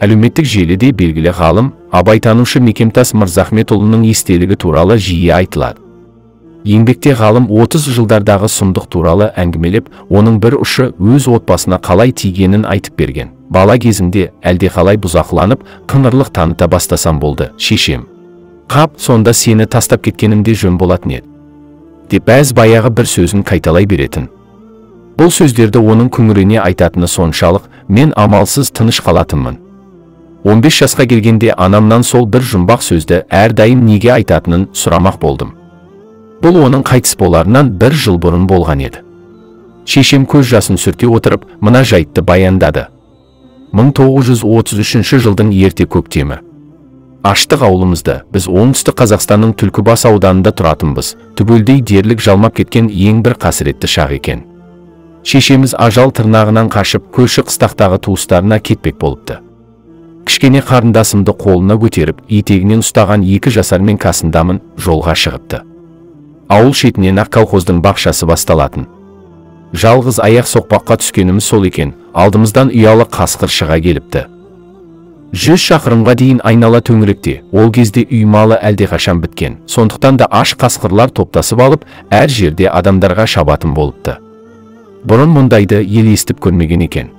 Әлеуметтік желіде белгілі ғалым, абайтанушы Мекемтас Мырзахметұлының естелігі туралы жиі айтылады. Еңбекте ғалым 30 жылдардағы сұмдық туралы әңгімелеп, оның бір ұшы өз отбасына қалай тигенін айтып берген. Бала кезімде әлдеқалай бұзақыланып, қыңырлық таныта бастасам болды, шешем. Қап, сонда сені тастап кеткенімде жөн болатын еді, деп бәз баяғы бір сөзін қайталай беретін. Бұл сөздерді оның күңірене айтатыны соншалық, мен амалсыз тыныш қалатынмын. 15 жасқа келгенде анамнан сол бір жұмбақ сөзді әрдайым неге айтатынын сұрамақ болдым. Бұл оның қайтыс боларынан бір жыл бұрын болған еді. Шешем көз жасын сүрте отырып, мына жайтты баяндады. 1933 жылдың ерте көктемі. Аштық ауылымызды, біз Оңтүстік Қазақстанның Түлкібас ауданында тұратынбыз, түгелдей дерлік жалмап кеткен ең бір қасіретті шақ екен. Шешеміз ажал тырнағынан қашып, көрші қыстақтағы туыстарына кетпек болыпты. Кішкене қарындасымды қолына көтеріп, етегінен ұстаған 2 жасармен қасындамын, жолға шығыпты. Ауыл шетінен ақ колхоздың бақшасы басталатын. Жалғыз аяқ соқпаққа түскеніміз сол екен, алдымыздан ұялы қасқыр шыға келіпті. 100 шақырымға дейін айнала төңіректе, ол кезде үй малы әлдеқашан біткен, сондықтан да аш қасқырлар топтасып алып, әр жерде адамдарға шабатын болыпты. Бұрын мұндайды ел естіп көрмеген екен.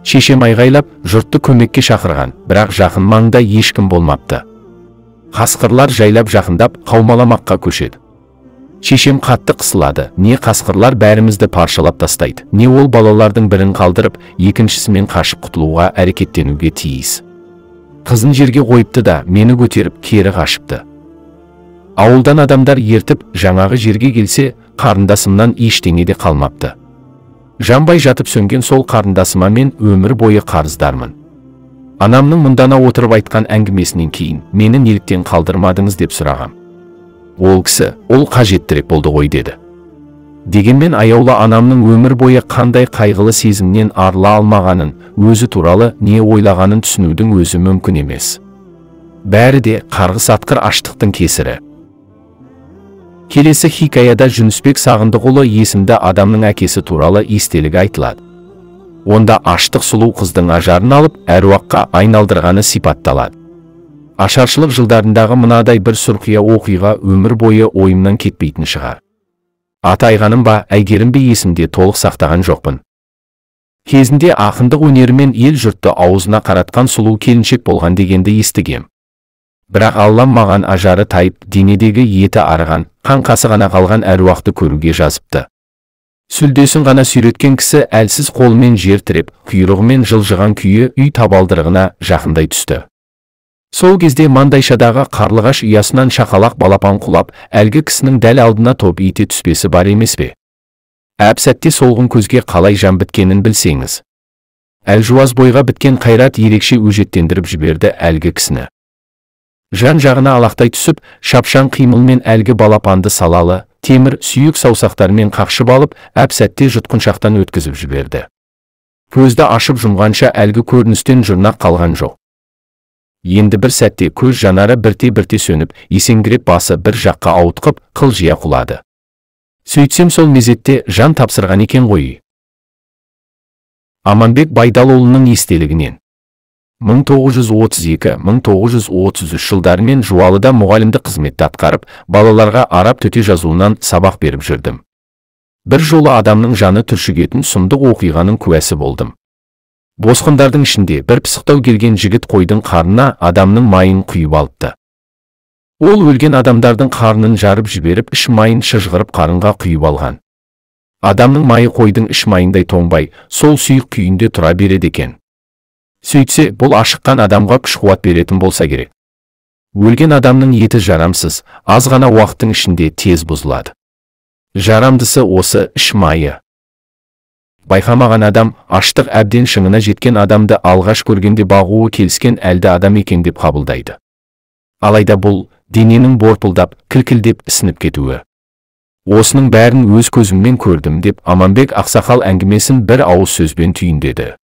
Шешем айғайлап, жұртты көмекке шақырған, бірақ жақын маңда ешкім болмапты. Қасқырлар жайлап жақындап, қаумаламаққа көшеді. Шешем қатты қысылады, не қасқырлар бәрімізді паршалап тастайды, не ол балалардың бірін қалдырып, екіншісімен қашып құтылуға әрекеттенуге тиіс. Қызын жерге қойыпты да, мені көтеріп, кері қашыпты. Ауылдан адамдар ертіп, жаңағы жерге келсе, қарындасымнан ештеңе де қалмапты. Жанбай жатып сөнген сол қарындасыма мен өмір бойы қарыздармын. Анамның мұндана отырып айтқан әңгімесінен кейін, мені неліктен қалдырмадыңыз деп сұрағам. Ол кісі, ол қажеттірек болды ғой деді. Дегенмен аяулы анамның өмір бойы қандай қайғылы сезімнен арыла алмағанын, өзі туралы не ойлағанын түсінудің өзі мүмкін емес. Бәрі де қарғыс атқыр аштықтың кесірі. Келесі хикаяда Жүнісбек Сағындықұлы есімді адамның әкесі туралы естелігі айтылады. Онда аштық сұлу қыздың ажарын алып, әруаққа айналдырғаны сипатталады. Ашаршылық жылдарындағы мынадай бір сұрқия оқиға өмір бойы ойымнан кетпейтін шығар. Аты Айғаным ба, Әйгерім бе есімде толық сақтаған жоқпын. Кезінде ақындық өнерімен ел жұртты аузына қаратқан сұлу келіншек болған дегенді естігем. Бірақ Аллам маған ажары тайып, денедегі еті арыған, қаңқасы ғана қалған әруақты көруге жазыпты. Сүлдесін ғана сүйреткен кісі әлсіз қолымен жер тіреп, құйрығымен жылжыған күйі үй табалдырығына жақындай түсті. Сол кезде маңдайшадағы қарлығаш ұясынан шақалақ балапан құлап, әлгі кісінің дәл алдына топ ете түспесі бар емес пе? Әп-сәтте солғын көзге қалай жан біткенін білсеңіз. Әлжуаз бойға біткен қайрат ерекше өжеттендіріп жіберді әлгі кісіні. Жан жағына алақтай түсіп, шапшаң қимылмен әлгі балапанды салалы, темір сүйек саусақтарымен қақшып алып, әп-сәтте жұтқыншақтан өткізіп жіберді. Көзді ашып жұмғанша әлгі көріністен жұрнақ қалған жоқ. Енді бір сәтте көз жанары бірте-бірте сөніп, есеңгіреп басы бір жаққа ауытқып, қылжия құлады. Сөйтсем сол мезетте жан тапсырған екен ғой. Аманбек Байдалұлының естелігінен. 1932-1933 жылдарымен Жуалыда мұғалімдік қызметті атқарып, балаларға араб төте жазуынан сабақ беріп жүрдім. Бір жолы адамның жаны түршігетін сұмдық оқиғаның куәсі болдым. Босқындардың ішінде бір пысықтау келген жігіт қойдың қарнына адамның майын құйып алыпты. Ол өлген адамдардың қарнын жарып жіберіп, іш майын шыжғырып қарынға құйып алған. Адамның майы қойдың іш майындай тоңбай, сол сұйық күйінде тұра береді екен. Сөйтсе, бұл ашыққан адамға күш-қуат беретін болса керек. Өлген адамның еті жарамсыз, аз ғана уақыттың ішінде тез бұзылады. Жарамдысы осы іш майы. Байқамаған адам, аштық әбден шыңына жеткен адамды алғаш көргенде бағуы келіскен әлді адам екен деп қабылдайды. Алайда бұл дененің борпылдап, кілкілдеп ісініп кетуі. Осының бәрін өз көзіммен көрдім деп Аманбек ақсақал әңгімесін бір ауыз сөзбен түйіндеді.